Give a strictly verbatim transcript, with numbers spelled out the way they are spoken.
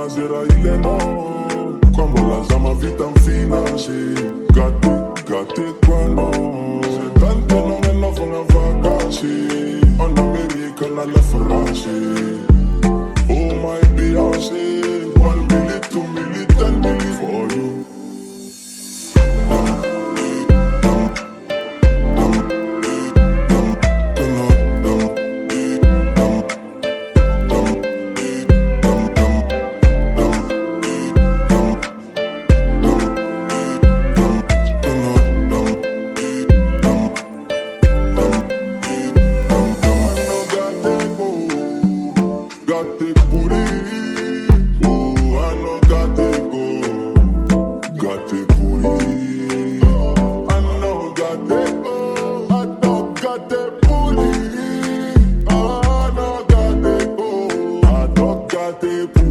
Zera ile no. Kwambo la zama vitam finansi. Gate, gate kwano. Tante no me no fanga vakansi. Ona Amerika na la Faransi. Oh my Beyonce. One million, two million, ten million for you. Gate booty. Oh, I no gate go. Gate booty. I no gate go. I don't gate booty. I no gate go. I don't gate booty.